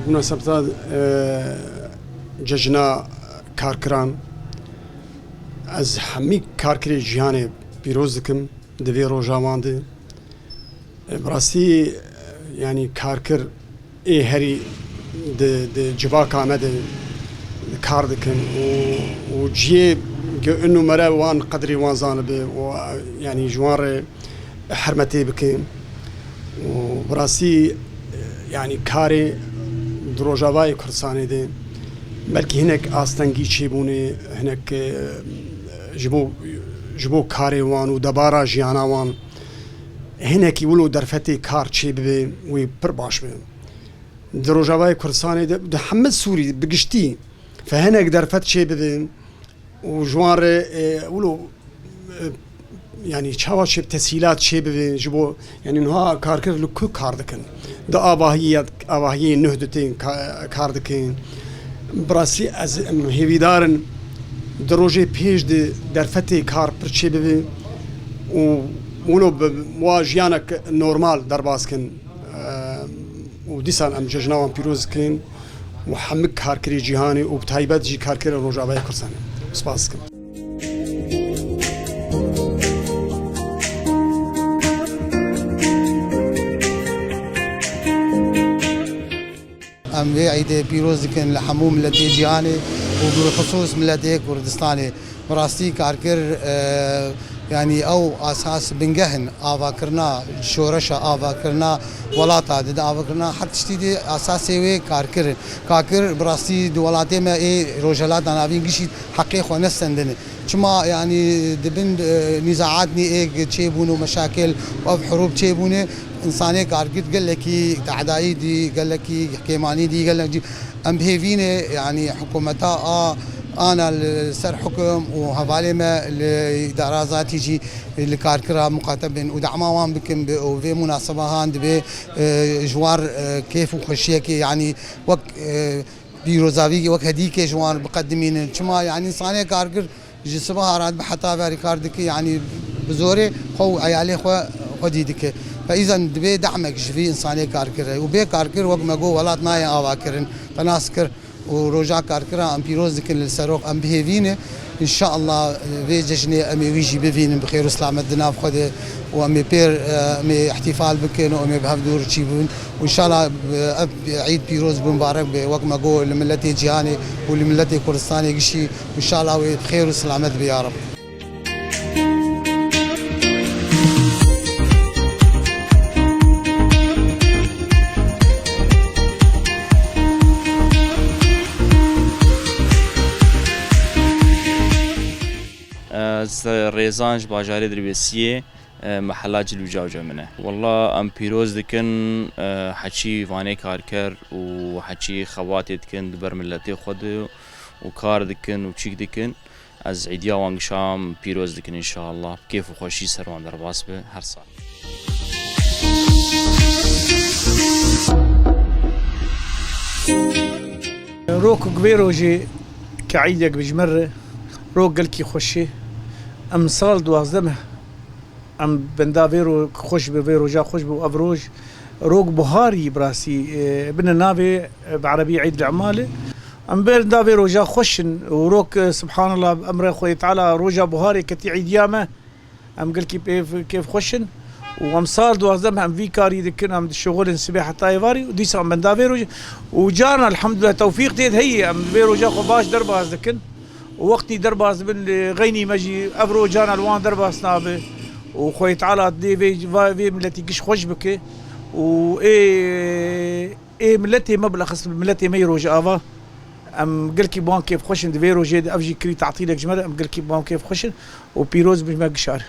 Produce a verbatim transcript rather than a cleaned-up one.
Munasebeta, e, cejna karkiran, ez hemî karkirê cîhanê pîroz dikim di vê roja wan de. E, bi rastî, e, yanî karkir ê herî di, di civaka me de kar dikin û, û cihê ge û numere wan qedrê wan zanibe û, e, yanî ji wan re hurmetê bikin. Û bi rastî, e, yanî karê di Rojavayê Kurdistanê de belkî hinek astengî çêbûne, hinek, e, ji bo, ji bo karê wan û debara jiyana wan hinekî wilo derfetê kar çêbibe, wê pir baş be. Di Rojavayê Kurdistanê de, di hemî Sûrî bi giştî fe hinek derfet çêbibe û ji wan re, e, wilo, e, yanî çawa çê, tesîlat çêbibe ji bo, yanî niha karker li ku kar dikin? Di avahiyê, avahiyê nuh de tên ka-, kar dikin. Bi rastî ez, em hêvîdar in di rojê pêş de derfetê kar pir çêbibe û wilo bi wa jiyanek normal derbas kin. Em, û dîsan em cejna wan pîroz dikin û hemî karkerê cîhanê û bi taybet jî karkerê Rojavayê Kurdistanê. Spas dikim. Em vê eydê pîroz dikin li hemû miletê cîhanê û bilxisûs miletê Kurdistanê. Bi rastî karker, e, yanî ew asas bingeh in avakirina şoreşa, avakirina welata, di, di avakirina her tiştî de asasê wê karker in. Karker bi rastî di welatê me ê Rojhelata Navîn gişî heqê xwe nestendine. Çima, yanî, di bin, e, nîzaatnî ê çêbûn û meşakil û ev hirûb çêbûne, însanê karkir gelekî tehdayî dî, gelekî kêmanî dî, gelek cî. Em bi hêvî ne, yanî, hikûmeta a, ana li ser hukum û hevalê me li îdara zatî jî li karkira muqate bin û dema wan bikin bi û vê munasebahan divê, e, ji wan, e, kêf û xweşiyekê, yanî, wek, e, pîrozavî, wek hedîkê ji wan biqedimînin. Çima, yanî, însanê karkir ji sibaha re dibe heta verî kar dike, yanî bi zorê xwe û eyalê xwe xwedî dike. Fe îzen divê dehmek ji vî însanê karkir re. Û bê karkir wek me got welat nayê avakirin. Te nas kir û roja karkira em pîroz dikin li serok em bi hêvî ne. Înşallah vê cejnê em ê wî jî bivînin bi xêr û silamet di nav xwe de û em ê pêr, em ê îhtîfal bikin û em ê bi hev dûr çî bibin. Û înşallah, e, ev îd pîroz bi, mibarek be, wek me got, li miletê cîhanê û li miletê Kurdistanê gişî, û înşallah wê bi xêr û silamet be ya Reb. Ez Rêzan ji bajarê Dirbêsiyê. E, mehela Cilûcawca min e. Walla em pîroz dikin, e, heçî vanê karker û heçî xebatê dikin di ber miletê xwe de û kar dikin û çîk dikin. Ez îdiya wan gişam pîroz dikin înşallah. Kêf û xweşî ser wan derbas be her sal. Rok vê rojê ke îdek bi ji me re rok gelkî xweş e. Em sal duwazdeh meh Em benda vê ro-, xweş bi, vê roja xweş bi û ev roj rok buharî bi rastî, e, bine navê, e, bi erebî Eîd Emal e. Em benda vê roja xweş in û rok, e, subhanallah, bi emrê Xwedê Teala roja buharê ketî Eîdiya me. Em gelkî pêv-, kêf xweş in û em sal duwazdeh em vî karî dikin, em dişuxulin sibê heta êvarî û dîsa em benda vê rojê û carna elhamdulillah tewfîq tê de heye, em vê roja xwe baş derbas dikin. Û wextî derbas dibin, li xeynî me jî ev rojana li wan derbas nabe. Û Xwedê Teala dê vê, va-, vê miletî giş xweş bike. Û ê, ê miletê me bilexis, miletê me yê Rojava. Em gelkî bi wan kêfxweş in, di vê rojê de ev jî kirî tatîlek ji me re, em gelkî bi wan kêfxweş in. Û pîroz bin me gişar.